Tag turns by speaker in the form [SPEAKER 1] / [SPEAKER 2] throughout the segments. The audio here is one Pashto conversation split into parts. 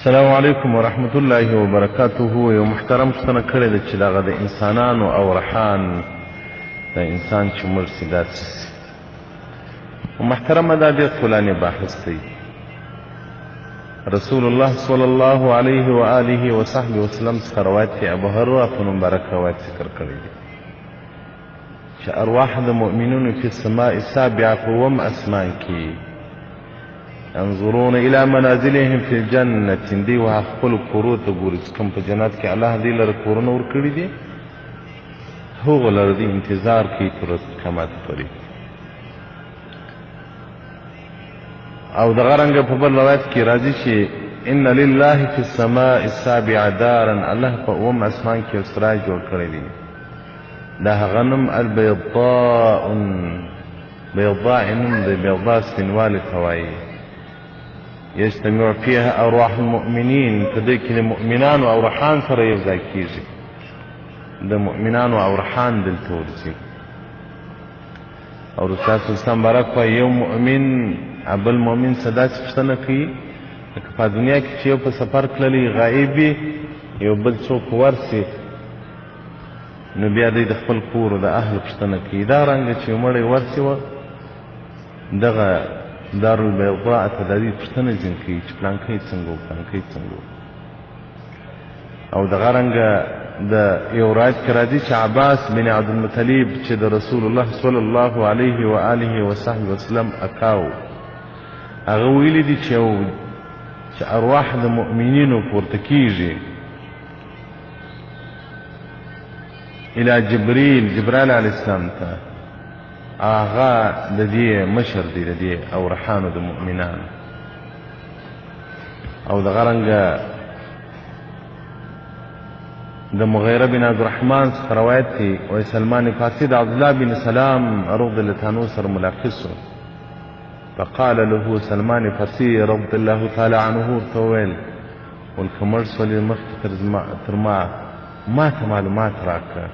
[SPEAKER 1] السلام علیکم ورحمت الله وبرکاته. یو محترم پوښتنه کړې ده چې دغه د انسانانو او رحان د انسان چې مړ سي دا څه سي؟ محترمه دا ډېر طولاني بحث دی. رسول الله صلی الله علیه و آله و صحبه وسلم څخه روایت دی، ابو هرره په نوم مبارک روایت ذکر کړی دی چې ارواح د مؤمنینو فی السماء السابعه په اووم اسمان کې ينظرون الى منازلهم في الجنة، دوی وه خپلو کورو ته ګوري چې کوم په جنت کې الله دوی لره کورونه ورکړي دي، هغو لره دوی انتظار کوي تر ورځ قیامت پورې. او دغه رنګه په بل روایت کې راځي چې ان لله في السماء السابعة دارا، الله په اووم اسمان کې یو سرای جوړ کړی دی، د هغه نوم البیضاء، بیضاء نوم دی، بیضاء سپینوالي ته وایي. یجتمع فیها ارواح المؤمنین، په دې کې د مؤمنانو او رحان سره یو ځای کېږي، د مؤمنانو او رحان دلته ورځي. او رسول الله صلی الله علیه وسلم مبارک وایي یو مؤمن بل مؤمن څه داسې پوښتنه کوي لکه په دنیا کې چې یو په سفر تللی غایب وي، یو بل څوک ورسي نو بیا دی د خپل کور د اهل پوښتنه کوي. دا رنګه چې مړی ورسي وه دغه دارالبیضاء ته د دوی پوښتنه ځینې کوي چې پلانکی څنګه و، پلانکی څنګه و. او دغه رنګه د یو روایت کې راځي چې عباس بن عبدالمطلب چې د رسول الله صلی الله علیه و آله وصحبه وسلم اکا و، هغه ویلي دي چې ارواح د مؤمنینو پورته کیږي الى جبريل، جبرائیل علیه السلام ته، هغه د دې مشر دی د دې اورحانو د مؤمنانو. او دغه رنګه د مغیره بن عبدالرحمن څخه روایت دی، وایي سلمان فارسي د عبدالله بن سلام رضی الله عنه سره ملاقات سو، فقال له سلمان فارسي رضی الله تعالی عنه ورته وویل ولکه مړ سولې مخکې تر ما ما ته معلومات راکړه،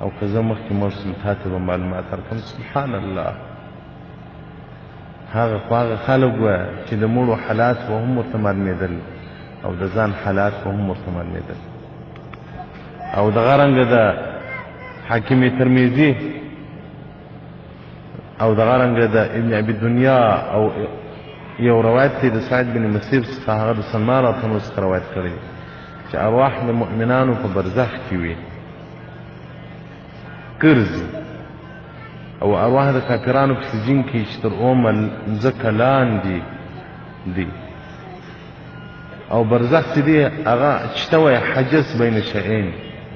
[SPEAKER 1] او که زه مخکې مړ سم تا ته به معلومات راکړم. سبحان الله، هغه خو هغه خلک وه چې د مړو حالات به هم ورته معلومېدل او د ځان حالات به هم ورته معلومېدل. او دغه رنګه د حاکم ترمذي او دغه رنګه د ابن ابي دنیا او یو روایت دی د سعید بن مسیب څخه، هغه د سلمان رضی الله څخه روایت کړی چې ارواح د مؤمنانو په برزخ کې وي ګرځي، او ارواح د کافرانو په سجین کې چې تر اومه مځکه لاندې دي. او برزخ چې دی هغه چې ته وایې حجز بین شیئین،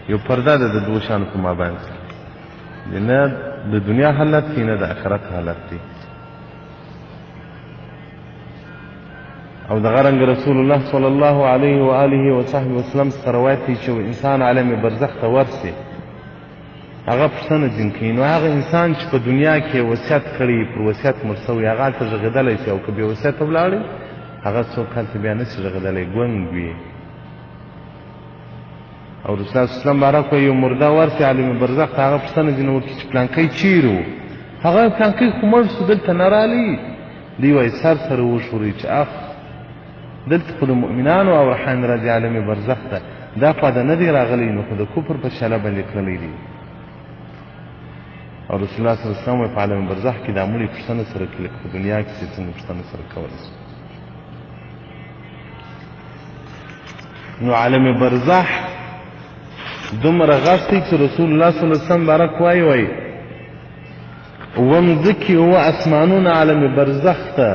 [SPEAKER 1] یو پرده ده د دوو شیانو په مابین کې، نه د دنیا حالت دی نه د آخرت حالت دی. او دغه رنګ رسول الله صلی الله علیه و آله و صحبه وسلم څخه روایت دی چې انسان عالم برزخ ته ورسي هغه پوښتنه ځینې کوي، نو هغه انسان چې په دنیا کې وصیت کړی پر وصیت مړ سوی هغه هلته ږغېدلی شي، او که بې وصیته ولاړی هغه څوک هلته بیا نه شي ږغېدلی، ګونګ وي. او رسول الله صلی الله علیه وسلم مبارک وایي یو مرده ورسي عالم برزخ ته، هغه پوښتنه ځینې وکړي چې پلانکی چیرې و، هغه پلانکی خو مړ سو دلته نه رالی. دوی وایي سر سره وښورئ چې اخ دلته خو د مؤمنانو او رحان راځي عالم برزخ ته، دا خو د نه دی راغلی، نو خو د کفر په شله باندې تللی دی. او رسول الله صلی الله علیه وسلم وایي په عالم برزخ کې دا مړي پوښتنه سره کوي لکه په دنیا کې چې څنګه پوښتنه سره کولی شي. نو عالم برزخ دومره غټ دی چې رسول الله صلی الله علیه وسلم مبارک وایي وایي اووه مځکې اووه اسمانونه عالم برزخ ته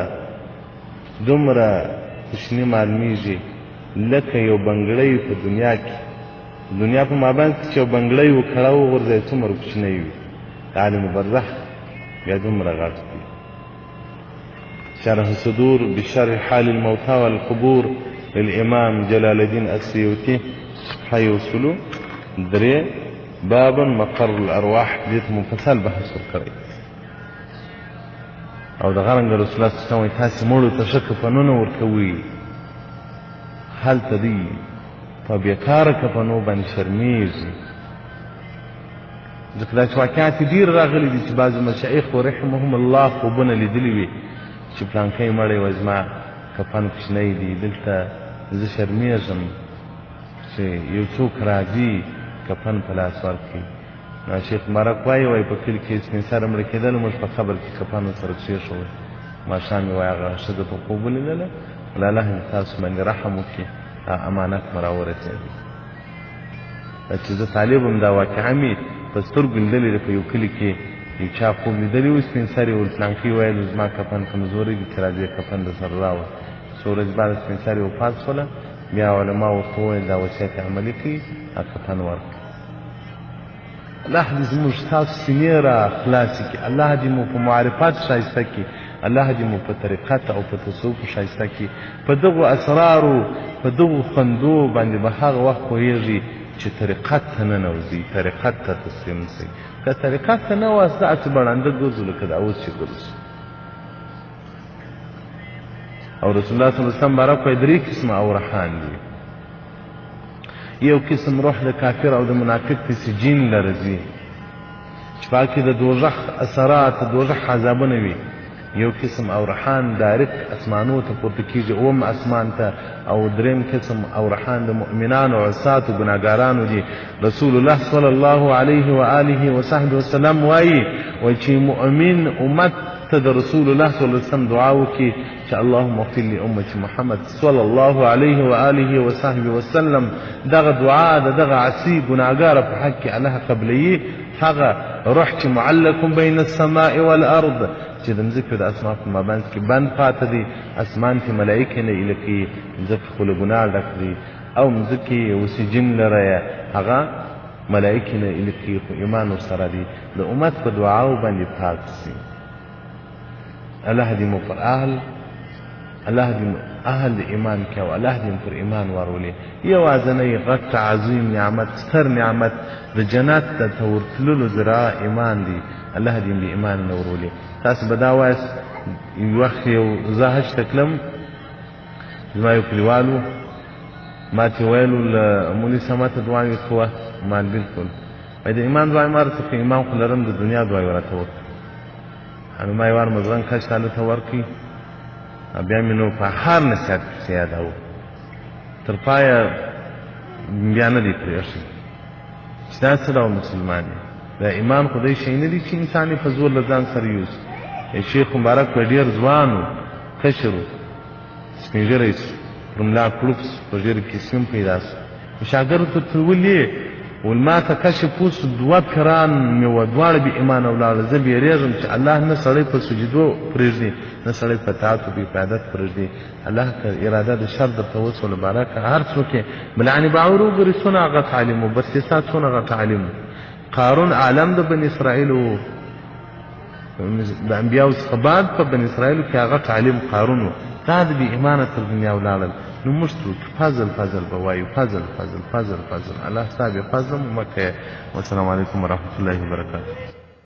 [SPEAKER 1] دومره کوچني معلومیږي لکه یو بنګړی په دنیا کې، دنیا په مابین کې چې یو بنګړی و کړه وغورځوي څومره کوچنی وي، عالم برزخ بیا دومره غټ دی. شرح صدور بشرح حال الموتى والقبور للإمام جلال الدين السيوطي، صفحة یو سلو درې، باب مقر الأرواح، دې ته مفصل بحث ورکړی. او دغه رنګه رسول الله صلی الله علیه وسلم وایي تاسې مړو ته ښه کفنونه ورکوئ، هلته دوی په بېکاره کفنو باندې شرمېږي، ځکه داسې واقعات ډېر راغلي دي چې بعضې مشایخو رحمهم الله خوبونه لیدلي وي چې پلانکی مړی وایي زما کفن کوچنی دی، دلته زه شرمېږم چې یو څوک راځي کفن په لاس ورکړي. نو شیخ مبارک وایي، وایي په کلي کې سپین سره مړه کېدل، موږ په قبر کې کفن ورسره کښېښول. ماښام مې وایي هغه ښځه په خوب ولیدله، ویل الله دې تاسو باندې رحم وکړي، امانت مو راورسېدی. دا چې زه طالب وم دا واقعه مې په سترګو لیدلې ده. په یو کلي کې یو چا خوب لیدلی و، سپین سرې ور پلانکۍ ویل زما کفن کمزوری دی چې راځې کفن در سره راوړه. څو ورځې بعد سپین سرې وفات شوله، بیا علما ورته وویل دا وصیت یې عملي کړئ، هغه کفن ورکړه. الله دې زموږ ستاسو سینې را خلاصې کړي، الله دې مو په معرفت ښایسته کړي، الله دې مو په طریقت او په تصوف ښایسته کړي. په دغو اسرارو په دغو خوندو باندې به هغه وخت پوهېږي چې طریقت ته ننوځي، طریقت ته تسلیم شي. که طریقت ته نه واست داسې به ړانده ګرځو لکه دا اوس چې ګرځو. او رسول الله صلی الله علیه وسلم مبارک وایي درې قسمه اورحان دي. یو قسم روح د کافر او د منافق په سجین لرځي چې پاکې د دوزخ اثرات د دوزخ عذابونه وي. یو قسم اورحان دارک اسمانو ته پورته کېږي، اووم اسمان ته. او دریم قسم اورحان د مؤمنانو عصاتو ګناهګارانو دي. رسول الله صلی الله علیه و آله وصحبه وسلم وایي، وایي چې مؤمن امت ته د رسول الله صلی الله علیه وسلم دعا وکړي چې اللهم اغفر لأمة محمد صلی الله علیه و آله وصحبه وسلم، دغه دعا د دغه عصي ګناهګاره په حق کې الله قبلوي. هغه روح چې معلق بین السماء والارض، چې د مځکې او د اسمان په مابینځ کې بند پاته دی، اسمان کې ملایکې نه ایله کوي، مځکه خو له ګناه ډک دی او مځکې وسجین لره هغه ملایکې نه ایله کوي، خو ایمان ورسره دی. د امت په دعاو باندې پاک سي. الله دې مو پر اهل، الله دې مو اهل د ایمان کې او الله دې مو پر ایمان ورولي. یوازنی غټ عظیم نعمت، ستر نعمت د جنت ته ورتللو ذراع ایمان دی. الله دې بې ایمان نه ورولي. تاسو به دا وایاست، یو وخت یو زه حج ته تلم، زما یو کلیوال و، ما ته ویل له مولوي صاحب ما ته دعا وکړه. ما بالکل وایي د ایمان دعا ما راته کړه، ایمان خو لرم، د دنیا دعا یې راته وکړه. نو ما یې وار مزغن کش ته ورکړي، بیا مې نو په هر نصیحت پسې یاداوه، تر پایه بیا نه دی پرېښی چې دا څه ډول مسلمان دی. دا ایمان خو دی شی نه دی چې انسان یې په زور له ځان سره یوسي. شیخ مبارک به ډېر ځوان و، کشر و، سپین ږیری سو، پر ملا کړوپ سو، په ږیره کې سپین پیدا سو. شاګرد ورته ولې ول ما ته کشف وسو، دوه پیران مې وه، دواړه بې ایمانه ولاړل. زه بیریږم چې الله نه سړی په سجدو پرېږدي، نه سړی په طاعت او په عبادت پرېږدي. الله که اراده د شر درته وسوله بارکه هر څوک یې بلعنې باور وګوري څونه غټ عالم و، برسیسا څونه غټ عالم و. قارون عالم د بني اسرائیل و، د انبیاو څخه بعد په بني اسرائیلو کې هغه عالم قارون و. دا د بې ایمانه تر دنیا ولاړل. نو موږ څوک فضل فضل به وایو، فضل فضل فضل فضل. الله ستا بې فضل مو مه کوې. والسلام علیکم ورحمة الله وبرکاته.